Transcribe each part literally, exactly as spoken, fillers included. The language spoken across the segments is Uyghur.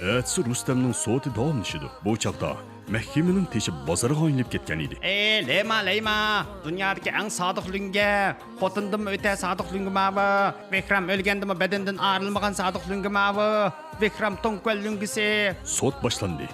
ئەتىسى رۇستەمنىڭ سوتى داۋاملىشىدۇ. بۇ چاغدا مەھكىمىنىڭ تېشى بازارغا ئايلىنىپ كەتكەن ئىدى. ئەي، لېما، لېما! دۇنيادىكى ئەڭ سادىق لۈڭگە! خوتۇندىنمۇ ئۆتە سادىق لۈڭگە ماۋۇ! ۋىكرام ئۆلگەندىمۇ بەدەندىن ئايرىلمىغان سادىق لۈڭگە ماۋۇ! ۋىكرام توڭكۈەن لۈڭگىسى! سوت باشلاندى.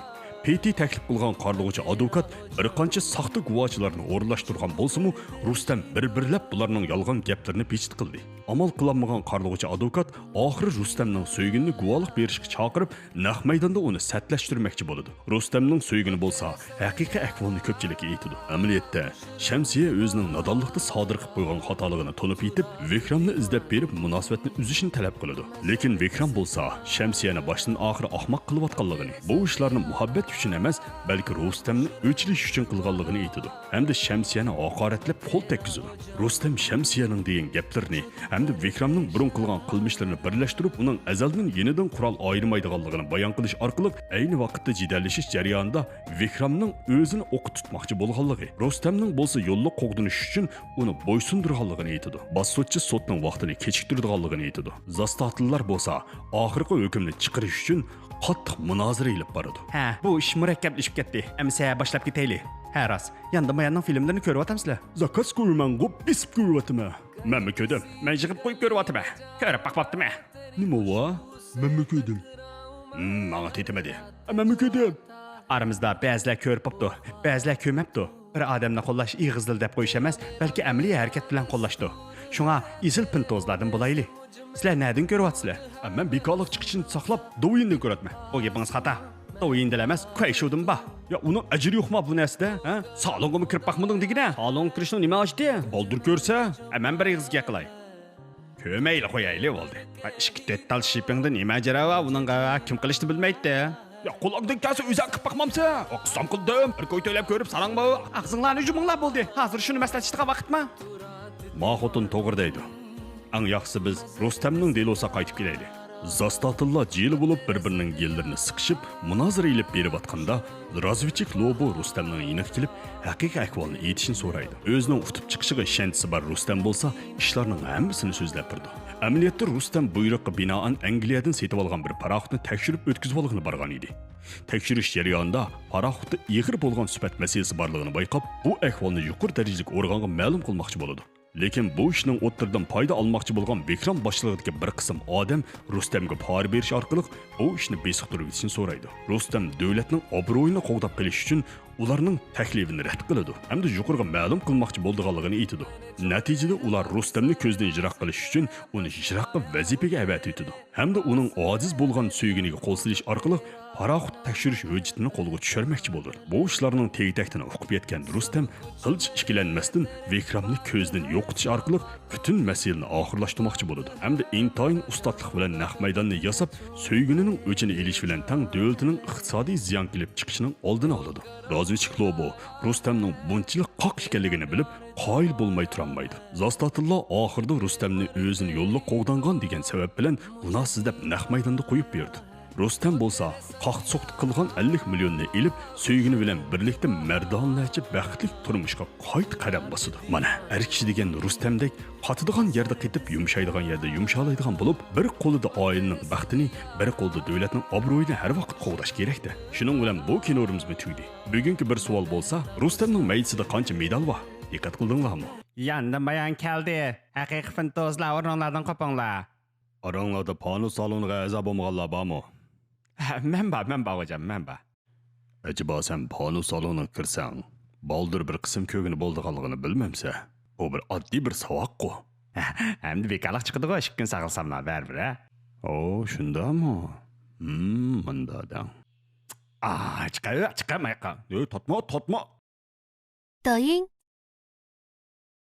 پېتى تەكلىپ قىلغان قارلىغۇچى ئادۋوكات بىر قانچە ساختا گۇۋاچىلارنى ئورۇنلاشتۇرغان بولسىمۇ، رۇستەم بىر-بىرلەپ بۇلارنىڭ يالغان گەپلىرىنى پىچىت قىلدى. ئامال قىلالمىغان قارلىغۇچى ئادۋوكات ئاخىرى رۇستەمنىڭ سۆيگىنىنى گۇۋاھلىق بېرىشكە چاقىرىپ، نەق مەيداندا ئۇنى سەتلەشتۈرمەكچى بولىدۇ. رۇستەمنىڭ سۆيگىنى بولسا ھەقىقىي ئەھۋالنى كۆپچىلىككە ئېيتىدۇ. ئەمەلىيەتتە، شەمسىيە ئۆزىنىڭ نادانلىقتا سادىر قىلىپ قويغان خاتالىقىنى تونۇپ يېتىپ، ۋىكرامنى ئىزدەپ بېرىپ، مۇناسىۋەتنى ئۈزۈشنى تەلەپ قىلىدۇ. لېكىن ۋىكرام بولسا شەمسىيەنى باشتىن ئاخىر ئاخماق قىلىۋاتقانلىقىنى، بۇ ئىشلارنى مۇھەببەت ئۈچۈن ئەمەس، بەلكى رۇستەمنى ئۆچۈرۈش ئۈچۈن قىلغانلىقىنى ئېيتىدۇ ھەمدە شەمسىيەنى ھاقارەتلەپ قول تەگكۈزىدۇ. رۇستەم شەمسىيەنىڭ دېگەن گەپلىرىنى ھەمدە ۋىكرامنىڭ بۇرۇن قىلغان قىلمىشلىرىنى بىرلەشتۈرۈپ، ئۇنىڭ ئەزەلدىن يېنىدىن قورال ئايرىمايدىغانلىقىنى بايان قىلىش ئارقىلىق، ئەينى ۋاقىتتا جېدەللىشىش جەريانىدا ۋىكرامنىڭ ئۆزىنى ئوققا تۇتماقچى بولغانلىقى، رۇستەمنىڭ بولسا يوللۇق قوغدىنىش ئۈچۈن ئۇنى بويسۇندۇرغانلىقىنى ئېيتىدۇ. باسسوتچى سوتنىڭ ۋاقتىنى كېچىكتۈرىدىغانلىقىنى ئېيتىدۇ. زاستاتىللار بولسا ئاخىرقى ھۆكۈمنى چىقىرىش ئۈچۈن قاتتىق مۇنازىرە ئېلىپ بارىدۇ. ھە، بۇ ئىش مۇرەككەپلىشىپ كەتتى. ئەمىسە باشلاپ كېتەيلى. ھە، راست. ياندىماياننىڭ فىلىملىرىنى كۆرۈۋاتامسىلەر؟ زاكاز كويىمەنغۇ بېسىپ كۆرۈۋاتىمەن. مەنمۇ كۆردۈم. مەن يىغىپ قويۇپ كۆرۈۋاتىمەن. كۆرۈپ باقماپتىمەن. نېمە ۋا؟ مەنمۇ كۆردۈم. ھىم، ماڭا تېتىمىدى. مەنمۇ كۆردۈم. ئارىمىزدا بەزىلەر كۆرۈپ بوپتۇ، بەزىلەر كۆرمەپتۇ. بىر ئادەمنى قوللاش ئېغىزدىلا دەپ قويۇش ئەمەس، بەلكى ئەمەلىي ھەرىكەت بىلەن قوللاشتۇ. شۇڭا ئېسىل پىنتوزلاردىن بولايلى. سىلەر نەدىن كۆرۈۋاتىسىلەر؟ ئە، مەن بىكارلىق چىقىشىنى ساقلاپ، دوۋيىندىن كۆرۈۋاتىمەن. بۇ گېپىڭىز خاتا. دوۋيىندىلا ئەمەس، كۇەيشۇدىن بار. يا، ئۇنىڭ ئەجرى يوقما بۇ نەرسىدە؟ ھە؟ سالونغىمۇ كىرىپ باقمىدىڭ دېگىنە. سالونغا كىرىشنىڭ نېمە ھاجىتى؟ بالدۇر كۆرسە. ئە، مەن بىر ئېغىز گەپ قىلاي. كۆرمەيلا قويايلى بولدى. ھە، ئىككى تۆت تال شىپىڭدىن نېمە ئەجرى بار؟ ئۇنىڭغا كىم قىلىشنى بىلمەيتتى. يا، قولۇڭدىن كەلسە ئۆزۈڭ قىلىپ باقمامسەن؟ قىلسام قىلدىم. بىر كوي تۆلەپ كۆرۈپ ساراڭمۇ. ئاغزىڭلارنى يۇمۇڭلار بولدى. ھازىر شۇنى مەسلىھەتلىشىدىغان ۋاقىتمۇ؟ ما خوتۇن توغرا دەيدۇ. ئەڭ ياخشىسى بىز رۇستەمنىڭ دېلوسىغا قايتىپ كېلەيلى. زاستاتىللار جىلە بولۇپ بىر-بىرىنىڭ يېنلىرىنى سىقىشىپ مۇنازىرە ئېلىپ بېرىۋاتقاندا، رازۋېدچىك لوبو رۇستەمنىڭ يېنىغا كېلىپ، ھەقىقىي ئەھۋالنى ئېيتىشنى سورايدۇ. ئۆزىنىڭ ئۇتۇپ چىقىشىغا ئىشەنچىسى بار رۇستەم بولسا ئىشلارنىڭ ھەممىسىنى سۆزلەپ بېرىدۇ. ئەمەلىيەتتە رۇستەم بۇيرۇققا بىنائەن ئەنگلىيەدىن سېتىۋالغان بىر پاراخوتنى تەكشۈرۈپ ئۆتكۈزۈۋالغىلى بارغان ئىدى. تەكشۈرۈش جەريانىدا پاراخوتتا ئېغىر بولغان سۈپەت مەسىلىسى بارلىقىنى بايقاپ، بۇ ئەھۋالنى يۇقىرى دەرىجىلىك ئورگانغا مەلۇم قىلماقچى بولىدۇ. لېكىن بۇ ئىشنىڭ ئوتتۇرىدىن پايدا ئالماقچى بولغان ۋىكرام باشچىلىقىدىكى بىر قىسىم ئادەم رۇستەمگە پارا بېرىش ئارقىلىق بۇ ئىشنى بېسىقتۇرۇۋېتىشنى سورايدۇ. رۇستەم دۆلەتنىڭ ئابرۇيىنى قوغداپ قېلىش ئۈچۈن ئۇلارنىڭ تەكلىپىنى رەت قىلىدۇ ھەمدە يۇقىرىغا مەلۇم قىلماقچى بولىدىغانلىقىنى ئېيتىدۇ. نەتىجىدە ئۇلار رۇستەمنى كۆزدىن يىراق قىلىش ئۈچۈن ئۇنى يىراققا ۋەزىپىگە ئەۋەتىۋېتىدۇ ھەمدە ئۇنىڭ ئاجىز بولغان سۆيگىنىگە قول سېلىش ئارقىلىق پاراخوت تەكشۈرۈش ھۆججىتىنى قولغا چۈشۈرمەكچى بولىدۇ. بۇ ئىشلارنىڭ تېگى-تەكتىنى ئۇقۇپ يەتكەن رۇستەم قىلچە ئىككىلەنمەستىن ۋىكرامنى كۆزدىن يوقىتىش ئارقىلىق پۈتۈن مەسىلىنى ئاخىرلاشتۇرماقچى بولىدۇ ھەمدە ئىنتايىن ئۇستاتلىق بىلەن نەق مەيداننى ياساپ، سۆيگىنىنىڭ ئۆچىنى ئېلىش بىلەن تەڭ دۆلىتىنىڭ ئىقتىسادىي زىيان كېلىپ چىقىشىنىڭ ئالدىنى ئالىدۇ. رازۋېدچىك لوبو رۇستەمنىڭ بۇنچىلىك قاق ئىكەنلىكىنى بىلىپ، قايىل بولماي تۇرالمايدۇ. زاستاتىللا ئاخىرىدا رۇستەمنى ئۆزىنى يوللۇق قوغدانغان دېگەن سەۋەب بىلەن گۇناھسىز دەپ نەق مەيداندا قويۇپ بېرىدۇ. رۇستەم بولسا قاقتى-سوقتى قىلغان ئەللىك مىليوننى ئېلىپ، سۆيگىنى بىلەن بىرلىكتە مەردانىلەرچە بەختلىك تۇرمۇشقا قايتا قەدەم باسىدۇ. مانا، ئەر كىشى دېگەن رۇستەمدەك قاتىدىغان يەردە قېتىپ، يۇمشايدىغان يەردە يۇمشالايدىغان بولۇپ، بىر قولىدا ئائىلىنىڭ بەختىنى، بىر قولىدا دۆلەتنىڭ ئابرۇيىنى ھەر ۋاقىت قوغداش كېرەكتە. شۇنىڭ بىلەن بۇ كىنورىمىزمۇ تۈگىدى. بۈگۈنكى بىر سوئال بولسا، رۇستەمنىڭ مەيدىسىدە قانچە مېدال بار؟ دىققەت قىلدىڭلارمۇ؟ ياندىن بايان كەلدى. ھەقىقىي فىنتوزلار، ئورنۇڭلاردىن قوپۇڭلار. ئاراڭلاردا پانۇس سالونىغا ئەزا بولمىغانلار بارمۇ؟ مەن بار، مەن بار، غوجام، مەن بار. ئەجەبا سەن پانۇس سالونىغا كىرسەڭ، بالدۇر بىر قىسىم كۆرگىلى بولىدىغانلىقىنى بىلمەمسەن؟ بۇ بىر ئاددىي بىر ساۋاققۇ. ئەمدى بىكارلىق چىقىدىغۇ، ئىككى كۈن ساقلىساملا بەرىبىر، ھە؟ ئو، شۇنداقمۇ؟ ھىم، مۇنداق دەڭ. ئا، چىقار، چىقار، مايقا. ئۆي، تارتما، تارتما. 抖音